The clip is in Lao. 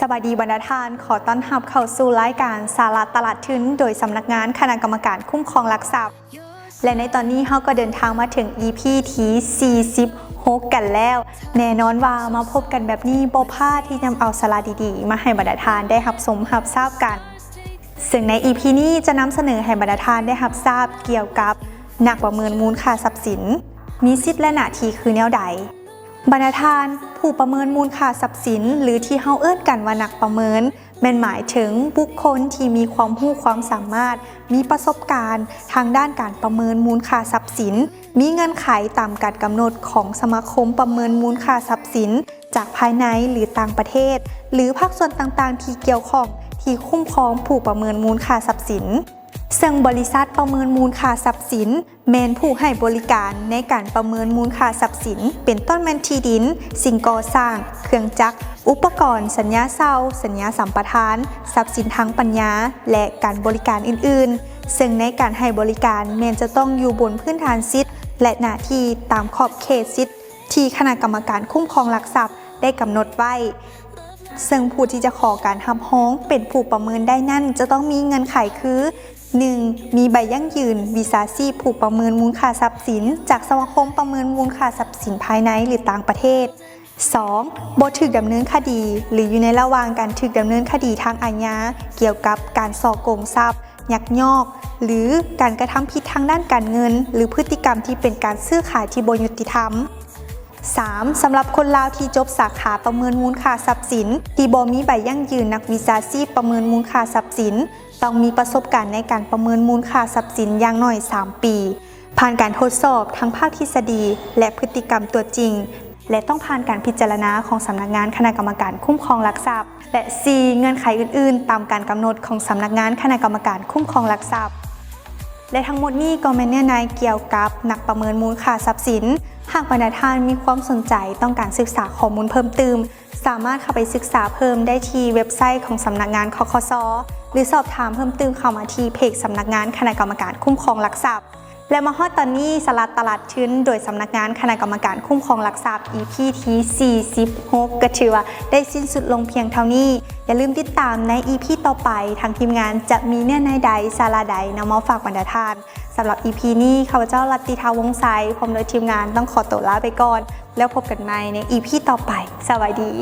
ສະບາຍດີບັນດາທ່ານ, ຂໍຕ້ອນຮັບເຂົ້າສູ່ລາຍການສາລະຕະຫຼາດທຶນ ໂດຍສຳນັກງານຄະນະກຳມະການຄຸ້ມຄອງຫຼັກຊັບ ແລະ ໃນຕອນນີ້ເຮົາກໍເດີນທາງມາເຖິງ ອີ ພີ ທີ ສີ່ສິບຫົກ ກັນແລ້ວ. ແນ່ນອນວ່າມາພົບກັນແບບນີ້ບໍ່ພາດທີ່ນຳເອົາສາລະດີໆມາໃຫ້ບັນດາທ່ານໄດ້ຮັບຊົມຮັບຊາບກັນ. ເຊິ່ງໃນ ອີ ພີ ນີ້ຈະນຳສະເໜີໃຫ້ບັນດາທ່ານໄດ້ຮັບຊາບກ່ຽວກັບນັກປະເມີນມູນຄ່າຊັບສິນ ມີສິດ ແລະ ໜ້າທີ່ຄືແນວໃດ. ບັນດາທ່ານ, ຜູ້ປະເມີນມູນຄ່າຊັບສິນ ຫຼື ທີ່ເຮົາເອີ້ນກັນວ່ານັກປະເມີນ ແມ່ນໝາຍເຖິງບຸກຄົນທີ່ມີຄວາມຮູ້ຄວາມສາມາດ, ມີປະສົບການທາງດ້ານການປະເມີນມູນຄ່າຊັບສິນ, ມີເງື່ອນໄຂຕາມການກຳນົດຂອງສະມາຄົມປະເມີນມູນຄ່າຊັບສິນ ຈາກພາຍໃນ ຫຼື ຕ່າງປະເທດ ຫຼື ພາກສ່ວນຕ່າງໆທີ່ກ່ຽວຂ້ອງທີ່ຄຸ້ມຄອງຜູ້ປະເມີນມູນຄ່າຊັບສິນ. ເຊິ່ງບໍລິສັດປະເມີນມູນຄ່າຊັບສິນ ແມ່ນຜູ້ໃຫ້ບໍລິການໃນການປະເມີນມູນຄ່າຊັບສິນ ເປັນຕົ້ນແມ່ນທີ່ດິນ, ສິ່ງກໍ່ສ້າງ, ເຄື່ອງຈັກ, ອຸປະກອນ, ສັນຍາເຊົ່າ, ສັນຍາສຳປະທານ, ຊັບສິນທາງປັນຍາ ແລະ ການບໍລິການອື່ນໆ. ເຊິ່ງໃນການໃຫ້ບໍລິການແມ່ນຈະຕ້ອງຢູ່ບົນພື້ນຖານສິດ ແລະ ໜ້າທີ່ຕາມຂອບເຂດສິດ ທີ່ຄະນະກຳມະການຄຸ້ມຄອງຫຼັກຊັບໄດ້ກຳນົດໄວ້. ເຊິ່ງຜູ້ທີ່ຈະຂໍການຮັບຮອງເປັນຜູ້ປະເມີນໄດ້ນັ້ນ ຈະຕ້ອງມີເງື່ອນໄຂຄື ໜຶ່ງ ມີໃບຢັ້ງຢືນວິຊາຊີບຜູ້ປະເມີນມູນຄ່າຊັບສິນ ຈາກສະມາຄົມປະເມີນມູນຄ່າຊັບສິນພາຍໃນ ຫຼື ຕ່າງປະເທດ. ສອງ ບໍ່ຖືກດຳເນີນຄະດີ ຫຼື ຢູ່ໃນລະຫວ່າງການຖືກດຳເນີນຄະດີທາງອາຍາ ກ່ຽວກັບການສໍ້ໂກງຊັບ, ຍັກຍອກ ຫຼື ການກະທຳຜິດທາງດ້ານການເງິນ ຫຼື ພຶດຕິກຳທີ່ເປັນການຊື້ຂາຍທີ່ບໍ່ຍຸຕິທຳ. ສາມ ສຳລັບຄົນລາວທີ່ຈົບສາຂາປະເມີນມູນຄ່າຊັບສິນ ທີ່ບໍ່ມີໃບຢັ້ງຢືນນັກວິຊາຊີບປະເມີນມູນຄ່າຊັບສິນ ຕ້ອງມີປະສົບການໃນການປະເມີນມູນຄ່າຊັບສິນຢ່າງໜ້ອຍສາມປີ, ຜ່ານການທົດສອບທັງພາກທິດສະດີ ແລະ ພຶດຕິກຳຕົວຈິງ ແລະ ຕ້ອງຜ່ານການພິຈາລະນາຂອງສຳນັກງານຄະນະກຳມະການຄຸ້ມຄອງຫຼັກຊັບ ແລະ ສີ່ ເງື່ອນໄຂອື່ນໆ ຕາມການກຳນົດຂອງສຳນັກງານຄະນະກຳມະການຄຸ້ມຄອງຫຼັກຊັບ. ແລະ ທັງໝົດນີ້ກໍແມ່ນເນື້ອໃນກ່ຽວກັບນັກປະເມີນມູນຄ່າຊັບສິນ. ຫາກບັນດາທ່ານມີຄວາມສົນໃຈຕ້ອງການສຶກສາຂໍ້ມູນເພີ່ມຕື່ມ, ສາມາດເຂົ້າໄປສຶກສາເພີ່ມໄດ້ທີ່ເວັບໄຊຂອງສຳນັກງານ ຄຄສ ຫຼື ສອບຖາມເພີ່ມຕື່ມເຂົ້າມາທີ່ເພຈສຳນັກງານຄະນະກຳມະການຄຸ້ມຄອງຫຼັກຊັບ. ແລະ ມາຮອດຕອນນີ້ ສາລະຕະຫຼາດທຶນໂດຍສຳນັກງານຄະນະກຳມະການຄຸ້ມຄອງຫຼັກຊັບ ອີ ພີ ທີ ສີ່ສິບຫົກ ກໍຖືວ່າໄດ້ສິ້ນສຸດລົງພຽງເທົ່ານີ້. ຢ່າລືມຕິດຕາມໃນ ອີ ພີ ຕໍ່ໄປ, ທາງທີມງານຈະມີເນື້ອໃນໃດ, ສາລະໃດນຳມາຝາກບັນດາທ່ານ. ສຳລັບ ອີ ພີ ນີ້ ຂ້າພະເຈົ້າ ລັດຕິທາ ວົງໄຊ ພ້ອມດ້ວຍທີມງານຕ້ອງຂໍໂຕລາໄປກ່ອນ, ແລ້ວພົບກັນໃໝ່ໃນ ອີ ພີ ຕໍ່ໄປ. ສະບາຍດີ.